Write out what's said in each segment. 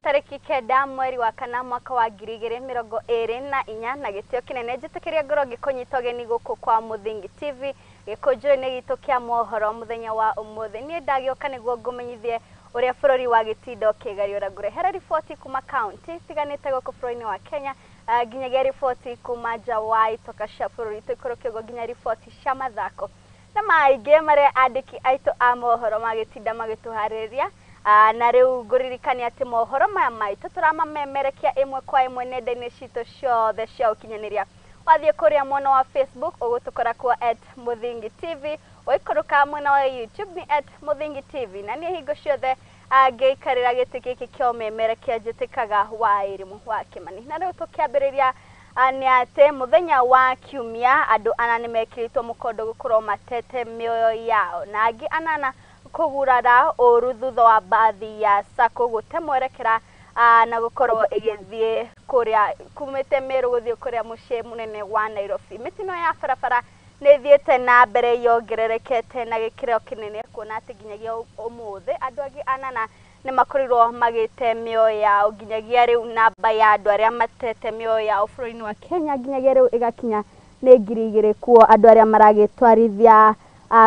Tarĩki 9 mweri wa 4 mwaka wa 2024 na gĩtĩo kĩnene njĩtĩkĩria ngorwo ngĩkũnyita ũgeni gũkũ kwa Mũthingi TV gĩkũnjũ-inĩ gitũ kĩa mohoro mũthenya wa ũmũthĩ. Niĩ ndagĩũka nĩguo ngũmenyithie ũrĩa bũrũri wa gĩtindo ũkĩgariũra. Ngũrehere riboti kuma kaunti itiganĩte gũkũ bũrũri-inĩ wa Kenya, nginyagia riboti kuma nja wa itoka cia bũrũri, tũikũrũke ũguo nginya riboti cia mathako na maingĩ marĩa andĩki aitũ a mohoro magĩtinda magĩtũharĩrĩria. Na rĩu ngũririkania atĩ mohoro maya maitũ tũramamemerekia ĩmwe kwa ĩmwe nenda-inĩ citũ ciothe cia ũkinyanĩria. Wathiĩ kũrĩa mwena wa Facebook ũgũtũkora kwa @Mũthingi TV, waikũrũka mwena wa YouTube nĩ @Mũthingi TV, na niĩ hingo ciothe ngĩikarĩra gĩtĩ gĩkĩ kĩa ũmemerekia njĩtĩkaga wa Irimũ wa Kĩmani. Na rĩu tũkĩambĩrĩria nĩ atĩ mũthenya wa kiumia andũ ana nĩmekĩrĩtwo mũkondo gũkorwo matete mĩoyo yao na angĩ 8 kũgurara ũru thutha wa bathi ya sacco gũte mwerekera na gũkorwo ĩgĩthiĩ kũrĩa kumĩte Meru gũthiĩ kũrĩa mũciĩ mũnene wa Nairobi. Mĩtino ya barabara nĩ ĩthiĩte na mbere yongererekete na gĩkĩro kĩnene kuona atĩ nginyagia ũmũthĩ andũ angĩ 8 nĩ makorirwo magĩte mĩoyo yao. Nginyagia rĩu namba ya andũ arĩa matete mĩoyo yao bũrũri-inĩ wa Kenya nginyagia rĩu ĩgakinya nĩ 2000. Kuo andũ arĩa maragĩtwarithia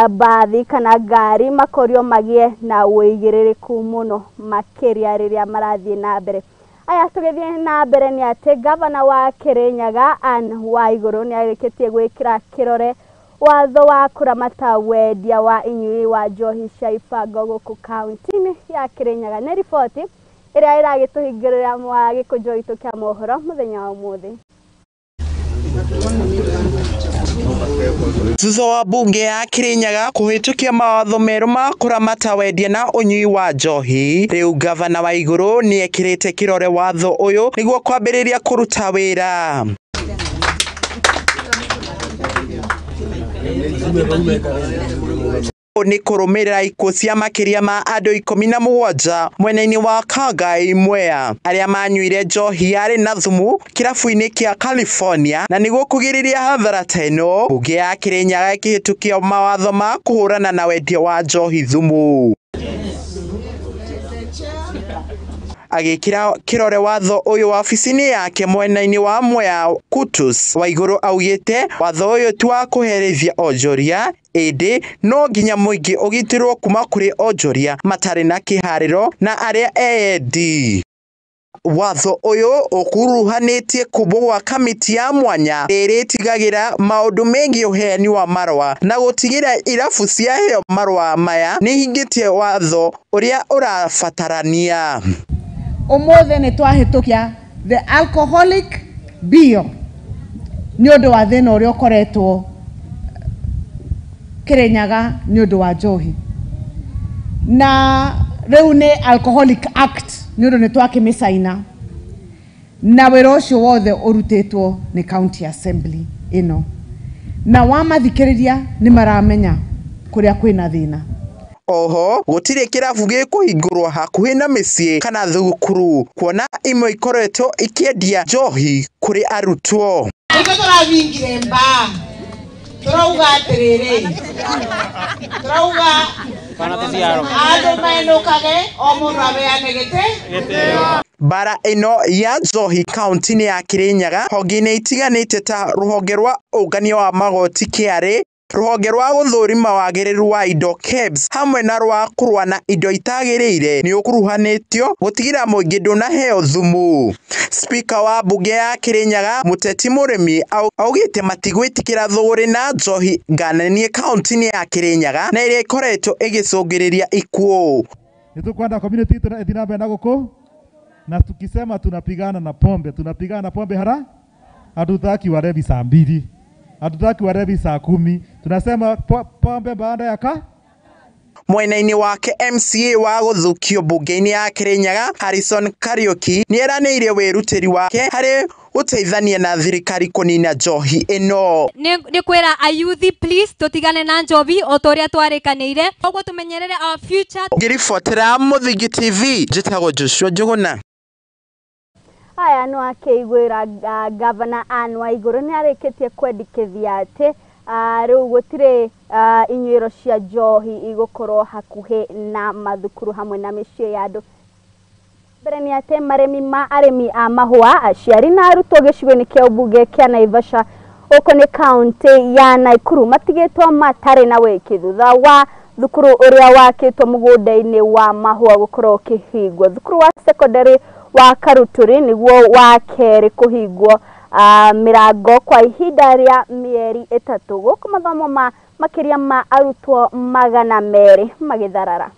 bathi kana ngari makorio magĩe na ũigĩrĩrĩku mũno makĩria rĩrĩa marathiĩ na mbere. Aya tũgĩthiĩ na mbere nĩ atĩ gavana wa Kirinyaga Anne Waigũrũ nĩ arĩkĩtie gwĩkĩra kĩrore watho wa kũramata wendia wa inyui wa njohi cia ibango gũkũ kaunti-inĩ ya Kirinyaga. Nĩ riboti ĩrĩa ĩragĩtũhingĩrĩra mwa gĩkũnjo gitũ kĩa mohoro mũthenya wa ũmũthĩ. Thutha wa bunge ya Kirinyaga kũhĩtũkia mawatho merũ ma kũramata wendia na ũnyui wa njohi, rĩu gavana Waigũrũ nĩ ekĩrĩte kĩrore watho ũyũ nĩguo kwambĩrĩria kũruta wĩra. Nĩ kũrũmĩrĩra ikuũ cia makĩria ma andũ 17 mwena-inĩ wa Kangai Mwea arĩa manyuire njohi yarĩ na thumu kĩrabu-inĩ kĩa California. Na nĩguo kũgirĩrĩria hathara ta ĩno, bunge ya Kirinyaga ĩkĩhĩtũkia mawatho ma kũhũrana na wendia wa njohi thumu. Agĩkĩra kĩrore watho ũyũ wabici-inĩ yake mwena-inĩ wa Mwea Kutus, Waigũrũ augĩte watho ũyũ ti wa kũherithia onjoria ĩndĩ no nginya mũingĩ ũgitĩrwo kuma kũrĩ onjoria matarĩ na kĩharĩro na arĩa eyendi. Watho ũyũ ũkuruhanĩtie kũmbwo gwa kamĩtĩ ya mwanya ĩrĩa ĩtigagĩra maũndũ megiĩ ũheani wa marũa na gũtigĩrĩra irabu ciaheo marũa maya nĩihingĩtie watho ũrĩa ũrabatarania. Ũmũthĩ nĩ twahĩtũkia the alcoholic bill nĩ ũndũ wa thĩna ũrĩa ũkoretwo Kirinyaga nĩ ũndũ wa njohi, na rĩu nĩ Alcoholic Act nĩ ũndũ nĩ twakĩmĩcaina, na wĩra ũcio wothe ũrutĩtwo nĩ County Assembly ĩno, na wamathikĩrĩria nĩ maramenya kũrĩa kwĩna thĩna. Oho gũtirĩ kĩrabu gĩkũhingũrwo hakuhĩ na mĩciĩ kana thukuru kuona imwe ikoretwo ikĩendia njohi kũrĩ arutwo. Nĩkĩo tũravingire mbaa, tũrauga atĩrĩrĩ, tũrauga andũ menũkage o mũndũ abeane gĩtĩ. Bara ĩno ya njohi kaunti-inĩ ya Kirinyaga honge-inĩ itiganĩte ta rũhonge rwa ũngania wa magoti KRA, rũhonge rwa gũthũrima wagĩrĩru wa indo KEBS hamwe na rwa kũrũa na indo itagĩrĩire nĩ ũkuruhanĩtio gũtigĩrĩra mũingĩ ndũnaheo thumu. Spika wa bunge ya Kirinyaga Mũteti Mũrĩmi augĩte matigwĩtĩkĩra thũgũrĩ na njohi ngananie kaunti-inĩ ya Kirinyaga na ĩrĩa ĩkoretwo ĩgĩcũngĩrĩria ikuũ. Nĩtũkwenda community itũ ĩthiĩ na mbere na gũkũ, na tukisema tunapigana na pombe, tunapigana na pombe hara, hatutaki walevi saa 2, hatutaki walevi saa 10, tunasema pombe baada ya ka. Mwena-inĩ wake MCA wa gũthukio bunge-inĩ ya Kirinyaga Harrison Kariuki nĩeranĩire wĩrutĩri wake harĩ gũteithania na thirikari kũnina njohi ĩno. Nĩ kwĩra ayuthi please tũtigane na njohi o ta ũrĩa twarĩkanĩire, koguo tũmenyerere our future. Ngĩribotera Mũthingi TV njĩtagwo Joshua Njũgũna. Aya no akĩiguĩra gavana Anne Waigũrũ nĩ arĩkĩtie kwendekithia atĩ rĩu gũtirĩ inyuĩro cia njohi igũkorwo hakuhĩ na mathukuru hamwe na mĩciĩ ya andũ. Mbere nĩ atĩ maremi ma arĩmi a mahũa, aciari na arutwo gĩcigo-inĩ kĩa ũmbunge kĩa Naivasha gũkũ nĩ kaunti ya Nakuru matigĩtwo matarĩ na wĩki thutha wa thukuru ũrĩa wakĩtwo mũgũnda-inĩ wa mahũa gũkorwo ũkĩhingwo. Thukuru wa secondary wa Karuturi nĩguo wa kerĩ kũhingwo mĩrango kwa ihinda rĩa mĩeri 3 gũkũ mathomo ma makĩria ma arutwo 200 magĩtharara.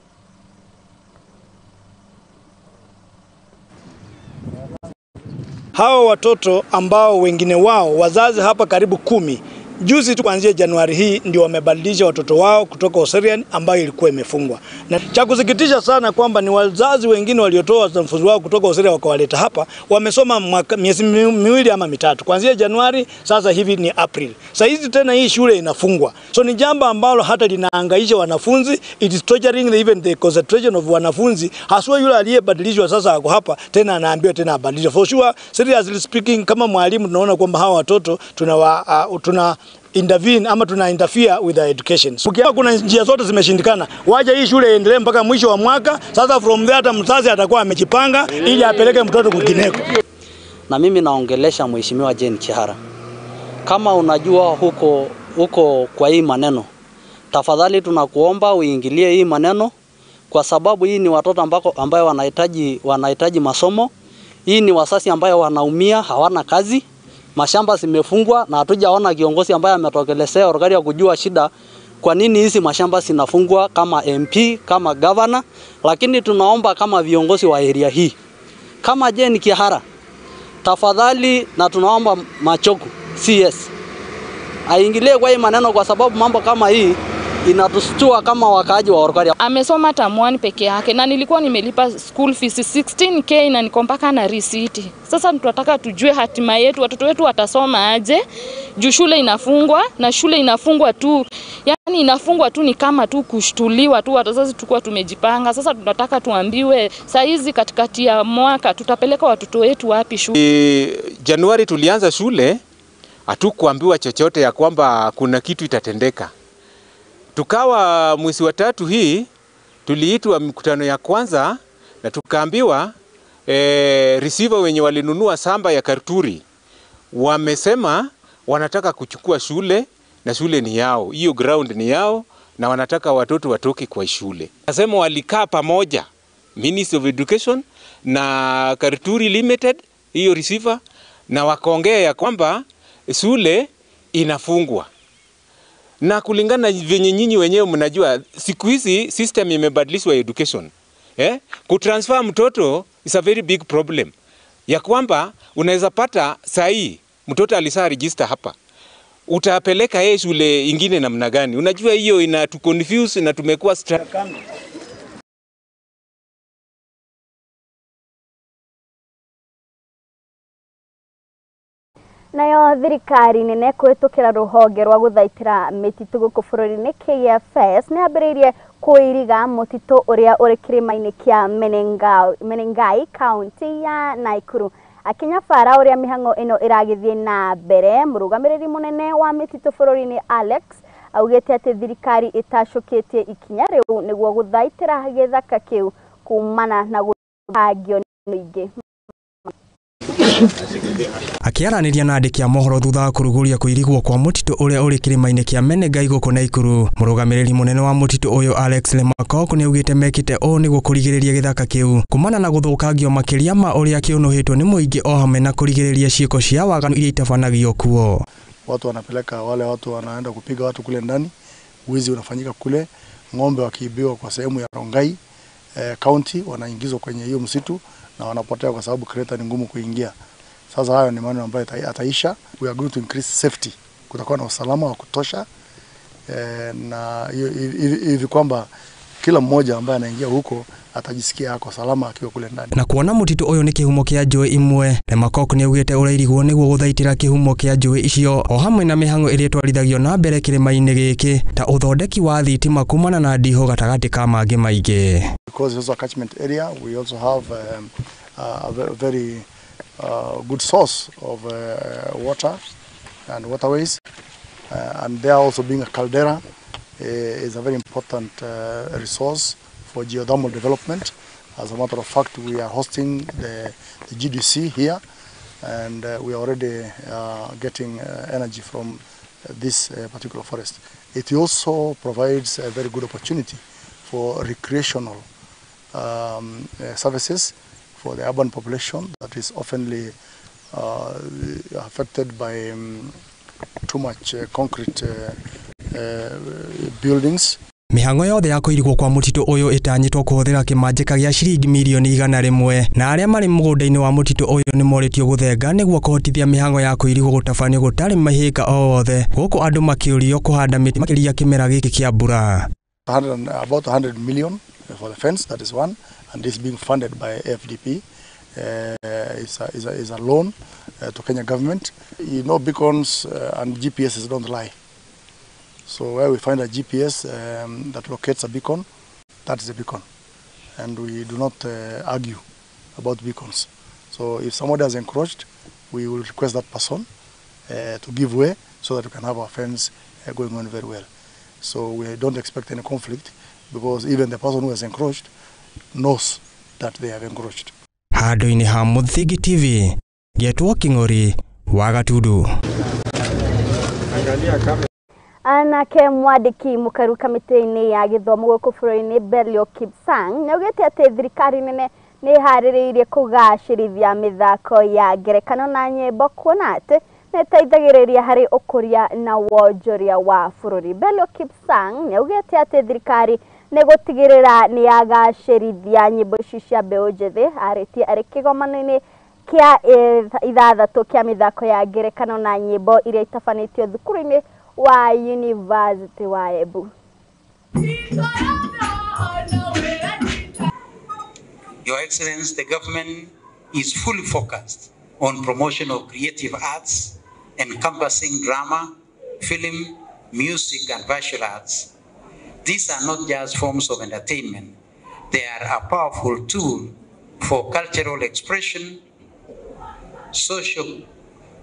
Hawa watoto ambao wengine wao wazazi hapa karibu 10 juzi tu kuanzia Januari hii ndio wamebadilisha watoto wao kutoka Oserian ambayo ilikuwa imefungwa. Na cha kusikitisha sana kwamba ni wazazi wengine waliotoa wanafunzi wao kutoka Oserian wakawaleta hapa, wamesoma miezi 2 ama 3 kuanzia Januari, sasa hivi ni April. Sasa hizi tena hii shule inafungwa. So ni jambo ambalo hata linahangaisha wanafunzi, it is torturing even the concentration of wanafunzi, haswa yule aliyebadilishwa sasa ako hapa tena anaambiwa tena abadilishwe. For sure, seriously speaking, kama mwalimu tunaona kwamba hawa watoto tuna intervene ama tuna interfere with the education. Ukiwa kuna njia zote zimeshindikana, waje hii shule iendelee mpaka mwisho wa mwaka. Sasa from there hata mzazi atakuwa amejipanga ili apeleke mtoto kwingineko. Na mimi naongelesha Mheshimiwa Jane Kihara. Kama unajua huko kwa hii maneno, tafadhali tunakuomba uingilie hii maneno, kwa sababu hii ni watoto ambayo wanahitaji masomo. Hii ni wasasi ambayo wanaumia, hawana kazi. Mashamba zimefungwa na hatujaona kiongozi ambaye ametokelezea orgari ya kujua shida kwa nini hizi mashamba zinafungwa kama MP, kama governor. Lakini tunaomba kama viongozi wa area hii, kama Jane Kihara, tafadhali, na tunaomba Machoku CS aingilie kwa hii maneno, kwa sababu mambo kama hii inatustua kama wakaaji wa Olkaria. Amesoma term 1 peke yake na nilikuwa nimelipa school fees 16k na niko mpaka na receipt. Sasa tunataka tujue hatima yetu, watoto wetu watasoma aje? Juu shule inafungwa na shule inafungwa tu. Yaani inafungwa tu ni kama tu kushtuliwa tu, wazazi tulikuwa tumejipanga. Sasa tunataka tuambiwe saa hizi katikati ya mwaka tutapeleka watoto wetu wapi shule? Januari tulianza shule, hatukuambiwa chochote ya kwamba kuna kitu itatendeka. Tukawa mwezi wa 3 hii tuliitwa mkutano ya kwanza na tukaambiwa receiver wenye walinunua samba ya Karturi wamesema wanataka kuchukua shule na shule ni yao, hiyo ground ni yao na wanataka watoto watoke kwa shule. Nasema walikaa pamoja Ministry of Education na Karturi Limited, hiyo receiver, na wakaongea ya kwamba shule inafungwa. Na kulingana venye nyinyi wenyewe mnajua siku hizi system imebadilishwa education. Kutransfer mtoto is a very big problem. Ya kwamba unaweza pata sahi mtoto alisa register hapa, utapeleka yeye shule ingine namna gani? Unajua hiyo inatuconfuse na tumekuwa Nayo thirikari nene kũhĩtũkĩra rũhonge rwa gũthaitĩra mĩtitũ gũkũ bũrũri-inĩ KFS nĩ yambĩrĩirie kũiriga mũtitũ ũrĩa ũrĩ kĩrĩma-inĩ kĩa Menengai kaunti ya Nakuru. Akĩnyabara ũrĩa mĩhang'o ĩno ĩragĩthiĩ na mbere, mũrũgamĩrĩri mũnene wa mĩtitũ bũrũri-inĩ Alex augĩte atĩ thirikari ĩtacũkĩtie ikinya rĩu nĩguo gũthaitĩra gĩthaka kĩu kumana na gũthangio nĩ mũingĩ. Akiaranĩria na andĩki a mohoro thutha wa kũrugũria kũirigwo kwa mũtitũ ũrĩa ũrĩ kĩrĩma-inĩ kĩa Menengai gũkũ Nakuru, mũrũgamĩrĩri mũnene wa mũtitũ ũyũ Alex Lemakok nĩaugĩte mekĩte ũũ nĩguo kũrigĩrĩria gĩthaka kĩu kumana na gũthũkangio makĩria ma ũrĩa kĩũnũhĩtwo nĩ mũingĩ o hamwe na kũrigĩrĩria ciĩko cia waganu iria itabanagio kuo. Watu wanapeleka wale watu wanaenda kupiga watu kule ndani, wizi unafanyika kule, ng'ombe wakiibiwa kwa sehemu ya Rongai county wanaingizwa kwenye hiyo msitu na wanapotea kwa sababu kreta ni ngumu kuingia. Sasa hayo ni maneno ambayo ataisha. We are going to increase safety. Kutakuwa na usalama wa kutosha na hivi kwamba kila mmoja ambaye anaingia huko atajisikia ako salama akiwa kule ndani. Na kuona mũtitũ ũyũ nĩ kĩhumo kĩa njũĩ imwe, Lemakok nĩaugĩte ũrairigwo nĩguo gũthaitĩra kĩhumo kĩa njũĩ icio o hamwe na mĩhang'o ĩrĩa ĩtwarithagio na mbere kĩrĩma-inĩ gĩkĩ ta ũthondeki wa thitima kumana na ndihũ gatagatĩ ka mangĩ maingĩ. Because it's also a catchment area, we also have a very good source of water and waterways, and there also being a caldera is a very important resource for geothermal development As a matter of fact, we are hosting the GDC here, and we are already getting energy from this particular forest. It also provides a very good opportunity for recreational services for the urban population that is oftenly affected by too much concrete buildings. Mihango yothe ya kũirigwo kwa mũtitũ ũyũ ĩtanyĩtwo kũhũthĩra kĩmanjĩka gĩa ciringi mirioni 100 na arĩa marĩ mũgũnda-inĩ wa mũtitũ ũyũ nĩmorĩtio gũthenga nĩguo kũhotithia mĩhango ya kũirigwo gũtabanio gũtarĩ mahĩnga o wothe gũkũ andũ makĩũrio kũhanda mĩtĩ makĩria kĩmera gĩkĩ kĩa mbura. About 100 million for the fence, that is one, and this being funded by FDP. Is a loan to Kenya government. You know, beacons and GPSs don't lie. So where we find a GPS that locates a beacon, that is a beacon. And we do not argue about beacons. So if somebody has encroached, we will request that person to give way so that we can have our fence going on very well. So we don't expect any conflict, because even the person who has encroached knows that they have encroached. Handũ-inĩ ha Mũthingi TV, Getwo King'ori wa Gatundu. Anake mwandĩki mũkaru kamĩtĩ-inĩ ya gĩthomo gũkũ bũrũri-inĩ Belio Kipsang nĩaugĩte atĩ thirikari nene nĩ ĩharĩrĩirie kũgacĩrithia mĩthako ya ngerekano na nyĩmbo kuona atĩ nĩĩteithagĩrĩria harĩ ũkũria na wonjoria wa bũrũri. Belio Kipsang nĩaugĩte atĩ thirikari nĩ gũtigĩrĩra nĩ yagacĩrithia nyĩmbo ici cia mbeũ njĩthĩ. Arĩtie arĩ kĩgomano-inĩ kĩa ithathatũ kĩa mĩthako ya ngerekano na nyĩmbo iria itabanĩtio thukuru-inĩ wa University wa Embu. Your Excellency, the government is fully focused on promotion of creative arts encompassing drama, film, music, and visual arts. These are not just forms of entertainment. They are a powerful tool for cultural expression, social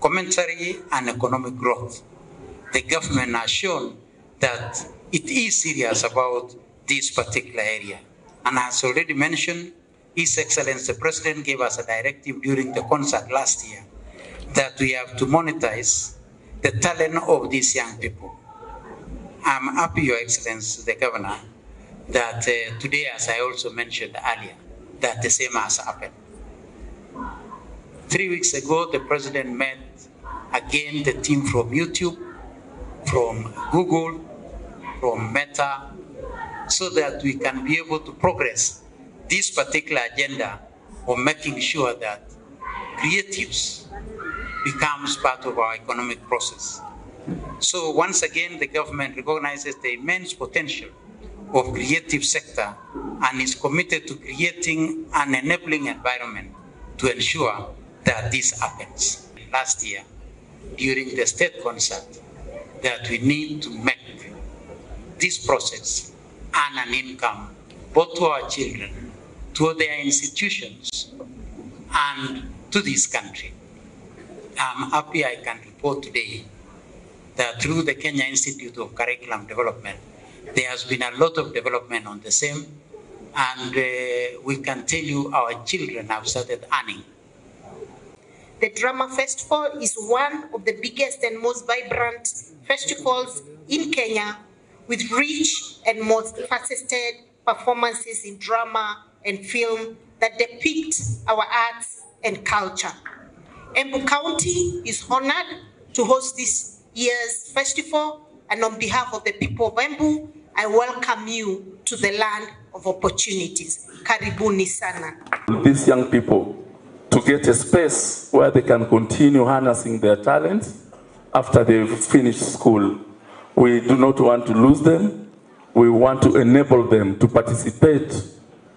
commentary, and economic growth. The government has shown that it is serious about this particular area. And as already mentioned, His Excellency the President gave us a directive during the concert last year that we have to monetize the talent of these young people. I'm happy, Your Excellency the Governor, that today, as I also mentioned earlier, that the same has happened. 3 weeks ago, the President met again the team from YouTube, from Google, from Meta, so that we can be able to progress this particular agenda of making sure that creatives becomes part of our economic process. So once again, the government recognizes the immense potential of creative sector and is committed to creating an enabling environment to ensure that this happens. Last year, during the state concert, that we need to make this process earn an income both to our children, to their institutions, and to this country. I'm happy I can report today that through the Kenya Institute of Curriculum Development, there has been a lot of development on the same, and we can tell you our children have started earning. The Drama Festival is one of the biggest and most vibrant festivals in Kenya, with rich and multifaceted performances in drama and film that depict our arts and culture. Embu County is honored to host this year's festival, and on behalf of the people of Embu, I welcome you to the land of opportunities. Karibuni sana. These young people to get a space where they can continue harnessing their talents after they've finished school. We do not want to lose them. We want to enable them to participate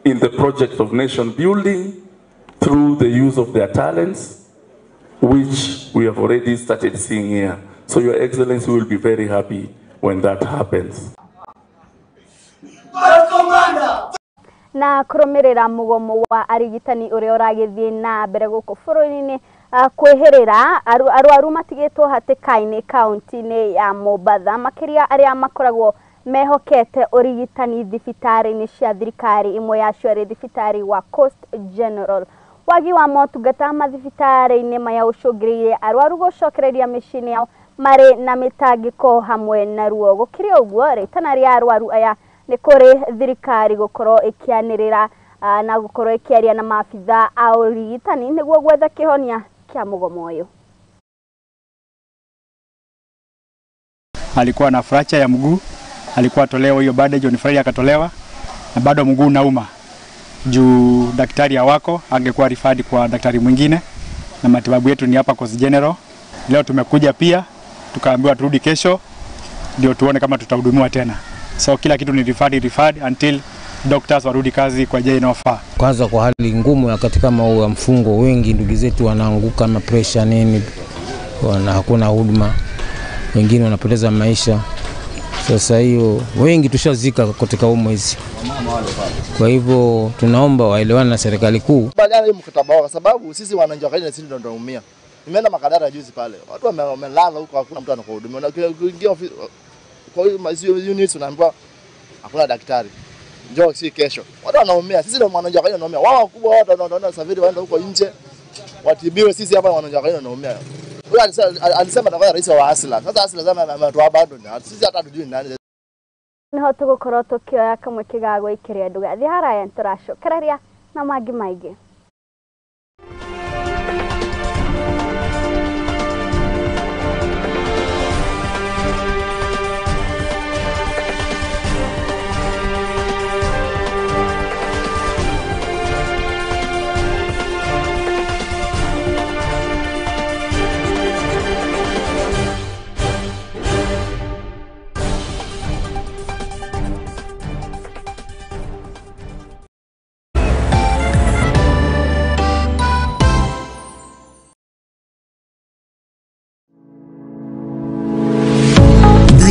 in the project of nation building through the use of their talents, which we have already started seeing here. So Your Excellency will be very happy when that happens. Na kurumirira mugomo wa arigitani uria uragithie na mbere guku bururi-ini kwihirira arwaru matigitwo hatikaini kaunti-ini ya Mombatha makiria aria makoragwo mehokete ũrigitani thibitarĩ-inĩ cia thirikari imwe yacio arĩ thibitarĩ wa Coast General. Wagi wa motungata mathibitarĩ-inĩ maya ũcũngĩrĩirie arwaru gũcokereria mĩciĩ-inĩ yao marĩ na mĩtangĩko hamwe na ruo. Gũkĩrĩ ũguo, rĩtana rĩa arwaru aya nĩ kũrĩ thirikari gũkorwo ĩkĩanĩrĩra na gũkorwo ĩkĩaria na maabitha a ũrigitani nĩguo gwetha kĩhonia kĩa mũgomo ũyũ. Alikuwa na fracture ya mguu, alikuwa atolewa hiyo bandage on Friday akatolewa, na bado mguu unauma juu daktari hawako, angekuwa referred kwa daktari mwingine, na matibabu yetu ni hapa Coast General. Leo tumekuja pia tukaambiwa turudi kesho ndio tuone kama tutahudumiwa tena. So kila kitu ni referred until doctors warudi kazi kwa njia inayofaa. Kwanza kwa hali ngumu ya katika kama ya mfungo, wengi ndugu zetu wanaanguka na pressure nini, wana hakuna huduma, wengine wanapoteza maisha. Sasa hiyo wengi tushazika katika huu mwezi. Kwa hivyo tunaomba waelewane na serikali kuu. Badala hiyo mkataba kwa sababu sisi wananchi wa kawaida sisi ndio tunaumia. Nimeenda Makadara juzi pale. Watu wamelala huko, hakuna mtu anakuhudumia. Na kuingia ofisi kwa hiyo units unaambiwa hakuna daktari. Njoo si kesho. Watu wanaumia. Sisi ndio wananchi wa kawaida wanaumia. Wao wakubwa watu wanaona safari waenda huko nje watibiwe, sisi hapa wananchi wa kawaida wanaumia. Huyo alisema atakuwa rais wa Asla. Sasa Asla zama ametoa bado ni. Sisi hata hatujui nani. Niho tugukorwo tukioya kamwe kigago ikiria ndugathie haraya turacokereria na mangi maingi.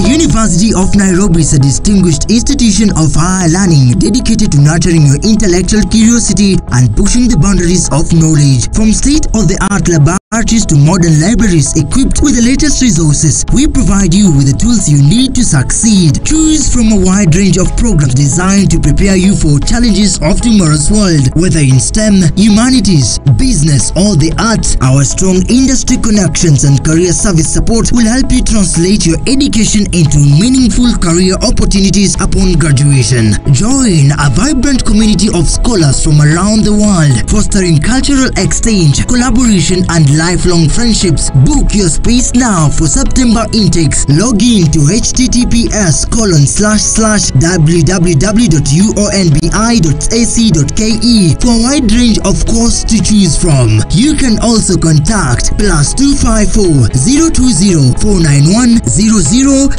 University of Nairobi is a distinguished institution of higher learning dedicated to nurturing your intellectual curiosity and pushing the boundaries of knowledge. From state-of-the-art laboratories to modern libraries equipped with the latest resources, we provide you with the tools you need to succeed. Choose from a wide range of programs designed to prepare you for challenges of tomorrow's world. Whether in STEM, humanities, business, or the arts, our strong industry connections and career service support will help you translate your education into meaningful career opportunities upon graduation. Join a vibrant community of scholars from around the world, fostering cultural exchange, collaboration, and lifelong friendships. Book your space now for September intakes. Log in to https://www.uonbi.ac.ke for a wide range of courses to choose from. You can also contact +254 020 491 0000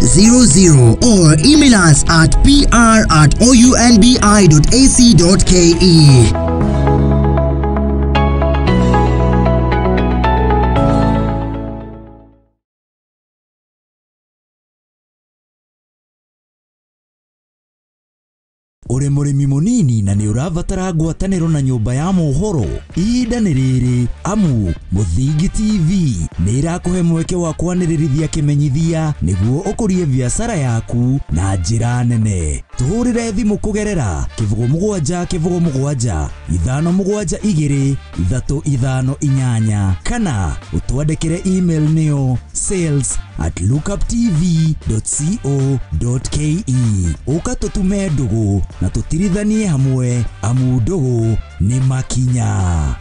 or email us at pr@ounbi.ac.ke. Uri murimi munini na ni urabatara ngwataniro na nyumba ya mohoro, ihinda ni riri amu Muthingi TV ni irakuhe mweke wa kwanĩrĩrithia kĩmenyithia nĩguo ũkũrie biacara yaku na njĩra nene. Tũhũrĩre thimũ kũgerera 07 07 572 358 kana ũtwandĩkĩre email nĩyo sales@lookuptv.co.ke. Ũka tũtume ndũgũ na tũtirithanie hamwe amu ndũgũ nĩ makinya.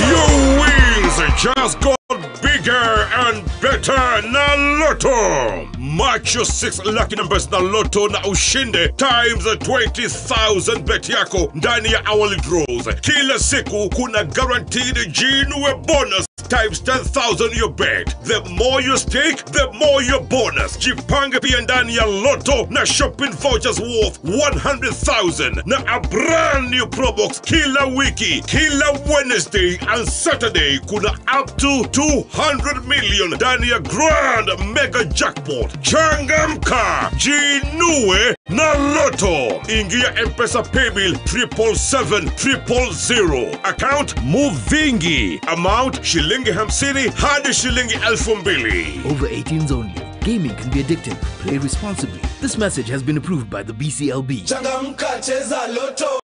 Your wins just got bigger and better na Lotto. Match your 6 lucky numbers na Lotto na ushinde times 20,000 bet yako ndani ya hourly draws. Kila siku kuna guaranteed Jinue bonus times 10,000 your bet. The more you stake, the more your bonus. Jipange pia ndani ya Lotto na shopping vouchers worth 100,000 na a brand new Pro Box kila wiki. Kila Wednesday and Saturday kuna up to 200 million ndani ya Grand Mega Jackpot. Changamka, jinue. Na Lotto. Ingia M-Pesa Paybill 777 000. Account Muvingi. Amount shilingi 50 hadi shilingi 2000. Over 18s only. Gaming can be addictive. Play responsibly. This message has been approved by the BCLB. Changamka, cheza Lotto.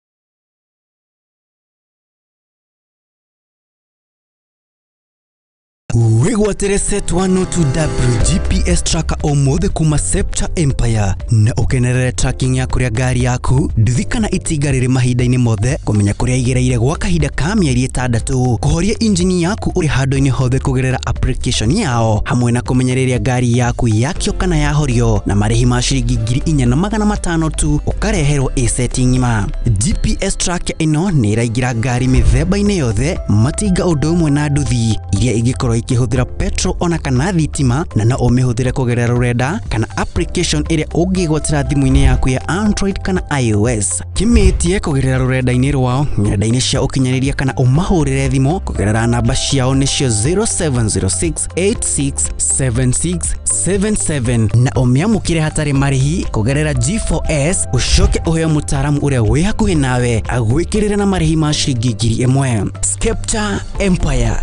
Wigwatire set 102W GPS tracker omothe kuma Scepter Empire na ukenerere tracking ya kuria ngari yaku nduthi kana itinga riri mahinda-inĩ mothe kũmenya kũrĩa igereire gwa kahinda ka mĩeri 6 kũhoria injini yaku ũrĩ handũ-inĩ hothe kũgerera application yao hamwe na kũmenya rĩrĩa ngari yaku yakio kana yahorio na marĩhi ma ciringi 4500 tu ũkareherwo ĩ-set ng'ima. GPS tracker ĩno nĩ ĩraingĩra ngari mĩthemba-inĩ yothe matinga ũndũ ũmwe na nduthi iria ingĩkorwo ikĩhũthĩra petrol ona kana thitima na no ũmĩhũthĩre kũgerera rũrenda kana application ĩrĩa ũngĩgwatĩra thimũ-inĩ yaku ya Android kana iOS. Kĩmĩtie kũgerera rũrenda-inĩ rwao ng'enda-inĩ cia ũkinyanĩria kana ũmahũrĩre thimũ kũgerera namba ciao nĩcio 0706867677 na ũmĩamũkĩre hatarĩ marĩhi kũgerera G4S ũcoke ũheo mũtaaramu ũrĩa wĩ hakuhĩ nawe agwĩkĩrĩre na marĩhi ma ciringi 1000. Scepter Empire,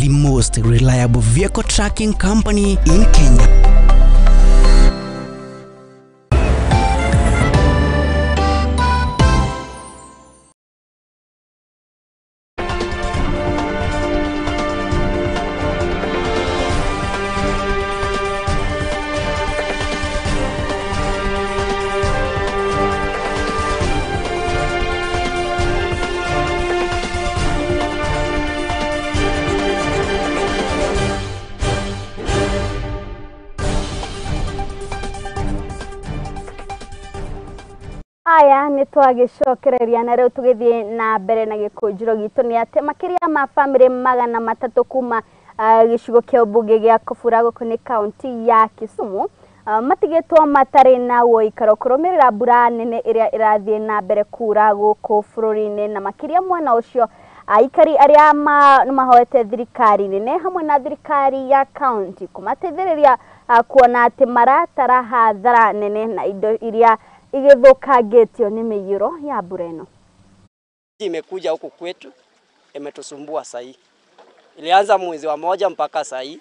the most reliable vehicle tracking company in Kenya. Aya nĩ twagĩcokereria na rĩu tũgĩthiĩ na mbere na gĩkũnjĩro gitũ nĩ atĩ makĩria ma bamĩrĩ 300 kuma gĩcigo kĩa ũmbunge gĩa Kobura gũkũ nĩ kaunti ya Kisumu matigĩtwo matarĩ na ũikaro kũrũmĩrĩra mbura nene ĩrĩa ĩrathiĩ na mbere kura gũkũ bũrũri-inĩ na makĩria mwena ũcio aikari arĩa mahoete thirikari nene hamwe na thirikari ya kaunti kũmateithĩrĩria kuona atĩ maratara hathara nene na indo iria igithũkangĩtio nĩ mĩiyũro ya mbura ĩno. Imekuja huku kwetu imetusumbua sahi. Ilianza mwezi wa 1 mpaka sahi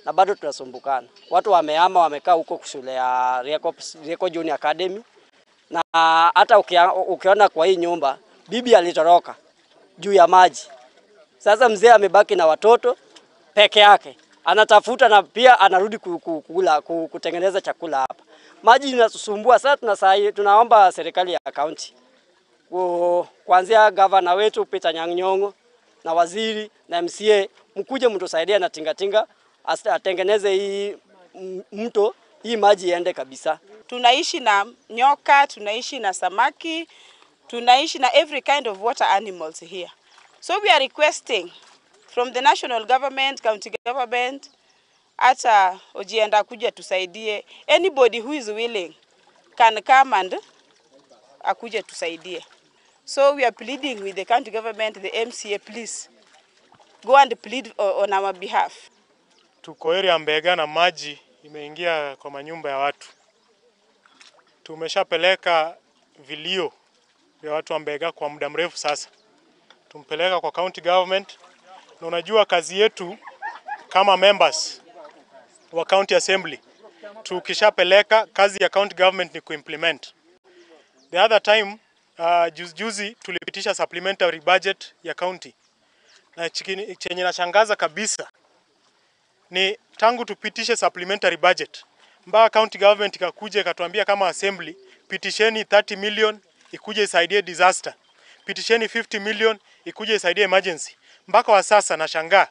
na bado tunasumbukana. Watu wamehama, wamekaa huko shule ya Rieko Junior Academy, na hata ukiona kwa hii nyumba bibi alitoroka juu ya maji. Sasa mzee amebaki na watoto peke yake. Anatafuta na pia anarudi kukula, kutengeneza chakula hapa. Maji inatusumbua sasa. Tunaomba serikali ya county, kuanzia governor wetu Peter Nyang'nyongo na waziri na MCA, mkuje mtusaidie na tingatinga atengeneze hii mto, hii maji iende kabisa. Tunaishi na nyoka, tunaishi na samaki, tunaishi na every kind of water animals here. So we are requesting from the national government, county government, hata Ojienda kuja tusaidie. Anybody who is willing can come and akuje tusaidie. So we are pleading with the county government, the MCA, please go and plead on our behalf. Tuko area Mbega na maji imeingia kwa manyumba ya watu. Tumeshapeleka vilio vya watu wa Mbega kwa muda mrefu sasa. Tumpeleka kwa county government, na unajua kazi yetu kama members wa county assembly, tukishapeleka kazi ya county government ni kuimplement. The other time juzi tulipitisha supplementary budget ya county, na chenye nashangaza kabisa ni tangu tupitishe supplementary budget mpaka county government ikakuja ikatuambia kama assembly, pitisheni 30 million ikuje isaidie disaster, pitisheni 50 million ikuje isaidie emergency. Mpaka wa sasa nashangaa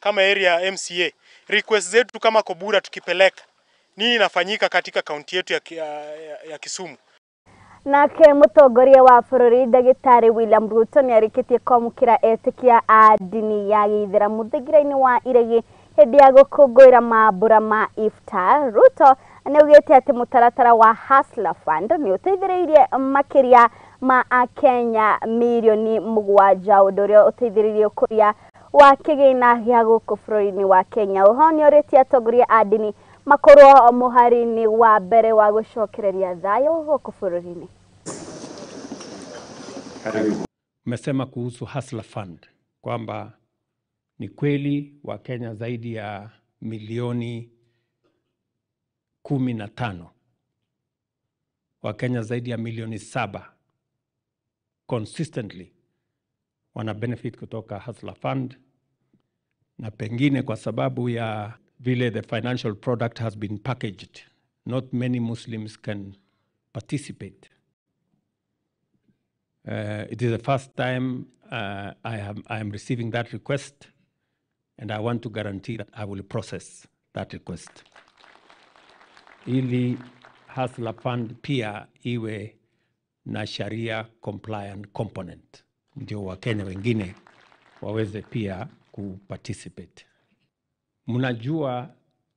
kama area MCA, request zetu kama Kobura tukipeleka, nini inafanyika katika kaunti yetu ya Kisumu? Nake mũtongoria wa bũrũri ndagĩtarĩ William Ruto nĩarĩkĩtie kwamũkĩra etĩkia a ndini ya gĩithĩramu thingira-inĩ wa Iregi hĩndĩ ya gũkũngũĩra mambũra ma Iftar. Ruto nĩaugĩte atĩ mũtaratara wa Hustler Fund nĩ ũteithĩrĩirie makĩria ma akenya mirioni 7, ũndũ ũrĩa ũteithĩrĩirie ũkũria wa kĩgĩna gĩa gũkũ bũrũri-inĩ wa Kenya. Oho nĩorĩtie atongoria a ndini makorwo muhari-inĩ wa mbere wa gũcokereria thayũ gũkũ bũrũri-inĩ. Umesema kuhusu Hustler Fund kwamba ni kweli wa Kenya zaidi ya milioni 15, wa Kenya zaidi ya milioni 7 consistently wana benefit kutoka Hustler Fund, na pengine kwa sababu ya vile the financial product has been packaged, not many Muslims can participate. It is the first time I am receiving that request, and I want to guarantee that I will process that request. Ili Hustler Fund pia iwe na sharia compliant component, ndio Wakenya wengine waweze pia kuparticipate. Mnajua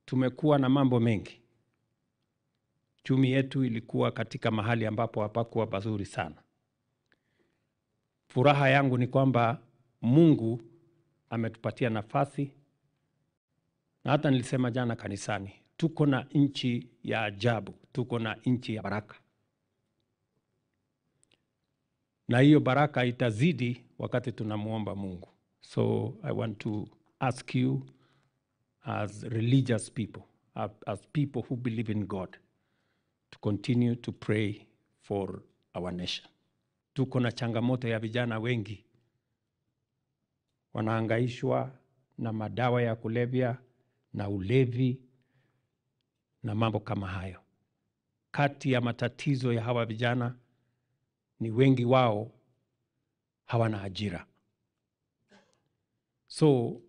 tumekuwa na mambo mengi. Chumi yetu ilikuwa katika mahali ambapo hapakuwa pazuri sana. Furaha yangu ni kwamba Mungu ametupatia nafasi, na hata nilisema jana kanisani, tuko na nchi ya ajabu, tuko na nchi ya baraka. Na hiyo baraka itazidi wakati tunamuomba Mungu. So I want to ask you as religious people, as people who believe in God, to continue to pray for our nation. Tuko na changamoto ya vijana wengi wanahangaishwa na madawa ya kulevya na ulevi na mambo kama hayo. Kati ya matatizo ya hawa vijana ni wengi wao hawana ajira. So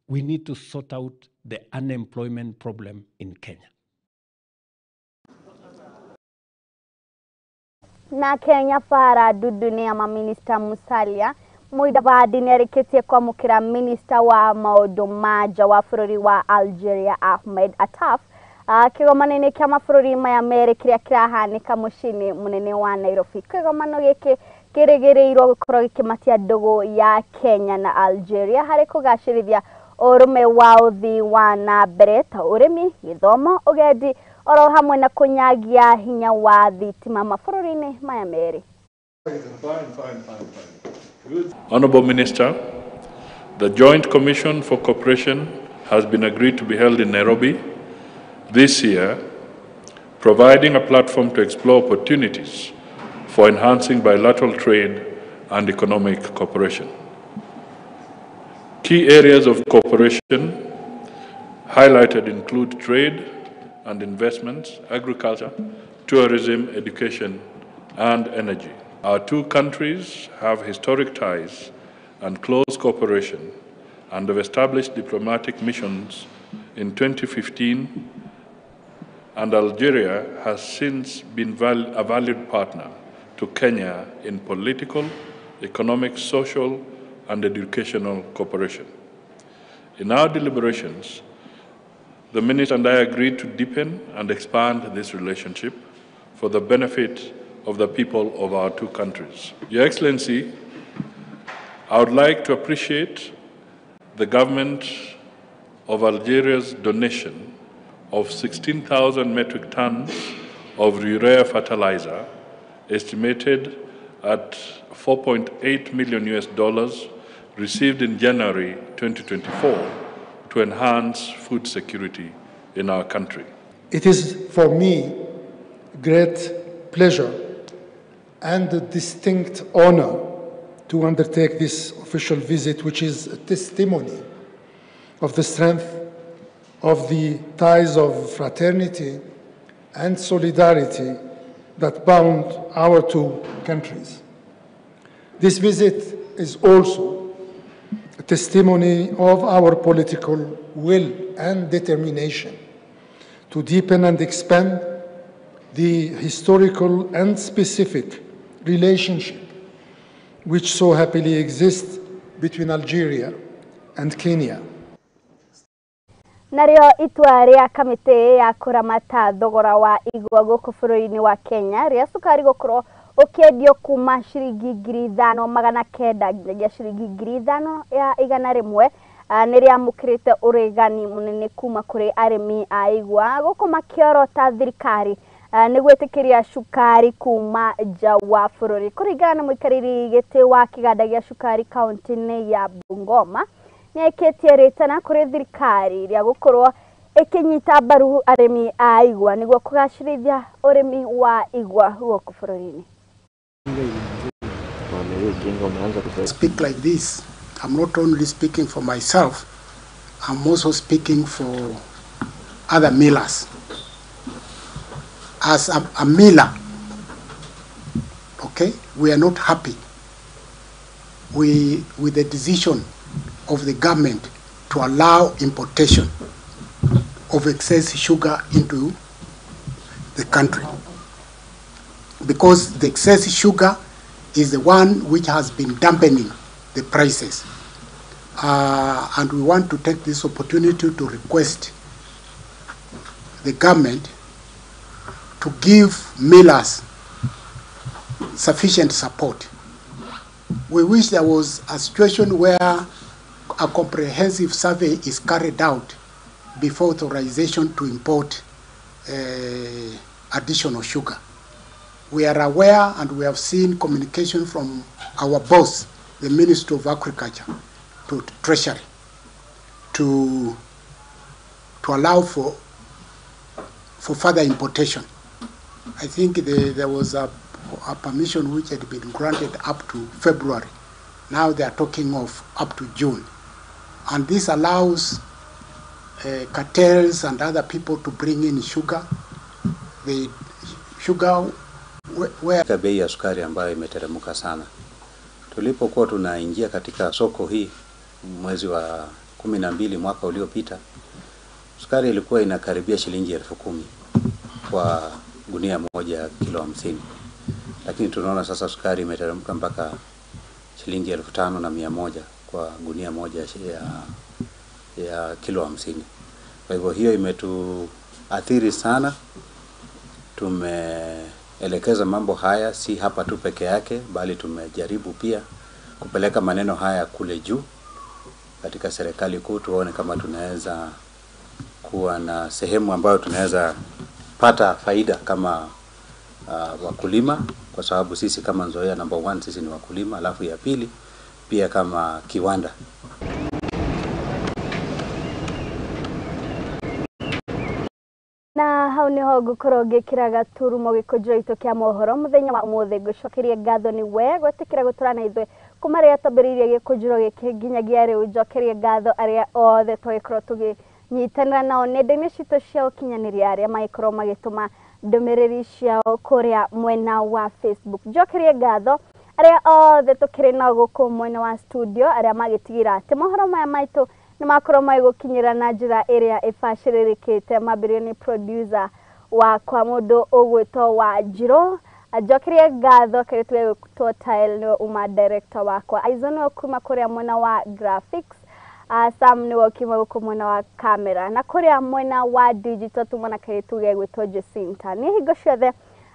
we need to sort out the unemployment problem in Kenya. Na Kenya fara dudu ya maminista Musalia Mudavadi nĩarĩkĩtie kwamũkĩra minista wa maũndũ ma nja wa bũrũri wa Algeria Ahmed Attaf kĩgomano-inĩ kĩa mabũrũri maya merĩ kĩrĩa kĩrahanĩka mũciĩ-inĩ mũnene wa Nairobi. Kĩgomano gĩkĩ kĩrĩgĩrĩirwo gũkorwo gĩkĩmatia ndũgũ ya Kenya na Algeria harĩ kũgacĩrithia ũrũme wa ũthii wa na mbere ta ũrĩmi, gĩthomo, ũgendi oro hamwe na kũnyagia hinya wa thitima mabũrũri-inĩ maya merĩ. Honorable Minister, the Joint Commission for Cooperation has been agreed to be held in Nairobi this year, providing a platform to explore opportunities for enhancing bilateral trade and economic cooperation. Key areas of cooperation highlighted include trade and investments, agriculture, tourism, education, and energy. Our two countries have historic ties and close cooperation and have established diplomatic missions in 2015, and Algeria has since been a valued partner to Kenya in political, economic, social, and educational cooperation. In our deliberations, the Minister and I agreed to deepen and expand this relationship for the benefit of the people of our two countries. Your Excellency, I would like to appreciate the government of Algeria's donation of 16,000 metric tons of urea fertilizer, estimated at $4.8 million US, received in January 2024 to enhance food security in our country. It is for me great pleasure and a distinct honor to undertake this official visit, which is a testimony of the strength of the ties of fraternity and solidarity that bound our two countries. This visit is also a testimony of our political will and determination to deepen and expand the historical and specific relationship which so happily exists between Algeria and Kenya. Narĩo itua rĩa kamĩtĩ ya kũramata thogora wa igwa gũkũ bũrũri-inĩ wa Kenya rĩa cukari gũkorwo ũkĩendio kuma ciringi 5,900 nginyagia ciringi 5,100 Nĩ rĩamũkĩrĩte ũregani mũnene kuma kũrĩ arĩmi a igwa gũkũ makĩorota thirikari nĩ gwĩtĩkĩria cukari kuma nja wa bũrũri. Kũringana na mũikarĩri gĩtĩ wa kĩganda gĩa cukari kaunti-inĩ ya Bungoma, nĩ ekĩtie rĩtana kũrĩ thirikari rĩa gũkorwo ĩkĩnyita mbaru arĩmi a igwa nĩguo kũgacĩrithia ũrĩmi wa igwa gũkũ bũrũri-inĩ. Speak like this, I'm not only speaking for myself, I'm also speaking for other millers. As a miller, okay, we are not happy with the decision of the government to allow importation of excess sugar into the country, because the excess sugar is the one which has been dampening the prices. And we want to take this opportunity to request the government to give millers sufficient support. We wish there was a situation where a comprehensive survey is carried out before authorization to import additional sugar. We are aware and we have seen communication from our boss, the Minister of Agriculture, to Treasury, to allow for further importation. I think there was a permission which had been granted up to February. Now they are talking of up to June. And this allows cartels and other people to bring in sugar. The sugar where... Bei ya sukari ambayo imeteremka sana. Tulipokuwa tunaingia katika soko hii mwezi wa 12 mwaka uliopita, sukari ilikuwa inakaribia shilingi 10,000 kwa gunia moja kilo 50. Lakini tunaona sasa sukari imeteremka mpaka shilingi 5,100 kwa gunia moja ya kilo 50. Kwa hivyo hiyo imetuathiri sana. Tumeelekeza mambo haya si hapa tu peke yake, bali tumejaribu pia kupeleka maneno haya kule juu katika serikali kuu, tuone kama tunaweza kuwa na sehemu ambayo tunaweza pata faida kama wakulima, kwa sababu sisi kama Nzoia number 1 sisi ni wakulima, alafu ya pili pia kama kiwanda. Na hau niho ngukorwo ngikira gaturumo gikunjiro gitu kia mohoro muthenya wa umuthi. Ngucokerie ngatho ni we gwitikira gutura na ithwe kuma riria twambiriirie gikunjiro giki nginyagia riu. Njokerie ngatho aria othe twagikorwo tuginyitanira nao nenda-ini citũ cia ukinyaniria, aria magikorwo magituma ndumiriri ciao kuria mwena wa Facebook. Njokerie ngatho aria othe tukiri nao guku mwena wa studio, aria magitigira ati mohoro maya maitu nĩ makorwo magĩgũkinyĩra na njĩra ĩrĩa ĩbacĩrĩrĩkĩte. Mambĩrĩrio nĩ producer wakwa mũndũ ũgwĩtwo Wanjirũ. Njokerie ngatho kairĩtu gegwĩtwo Tile nĩwe uma director wakwa, Aizo nĩwe kuma kũrĩa mwena wa graphics, Sam nĩwe ũkiuma gũkũ mwena wa camera, na kũrĩa mwena wa digital tuma na kairĩtu gegwĩtwo Jacinta. Niĩ hingo ciothe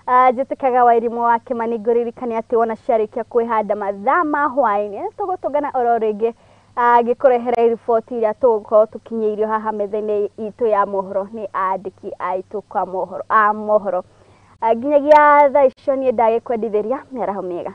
njĩtĩkaga Wairimũ wa Kĩmani ngũririkania atĩ wona ciarĩkia kwĩhanda mathaa ma hwaĩ-inĩ tũgũtũngana oro rĩngĩ ngĩkũrehera riboti iria tũgũkorwo tũkinyĩirio haha metha-inĩ itũ ya mohoro nĩ andĩki aitũ kwa mohoro a mohoro. Nginyagia thaa icio niĩ ndagĩkwendithĩria mĩaraho mĩega.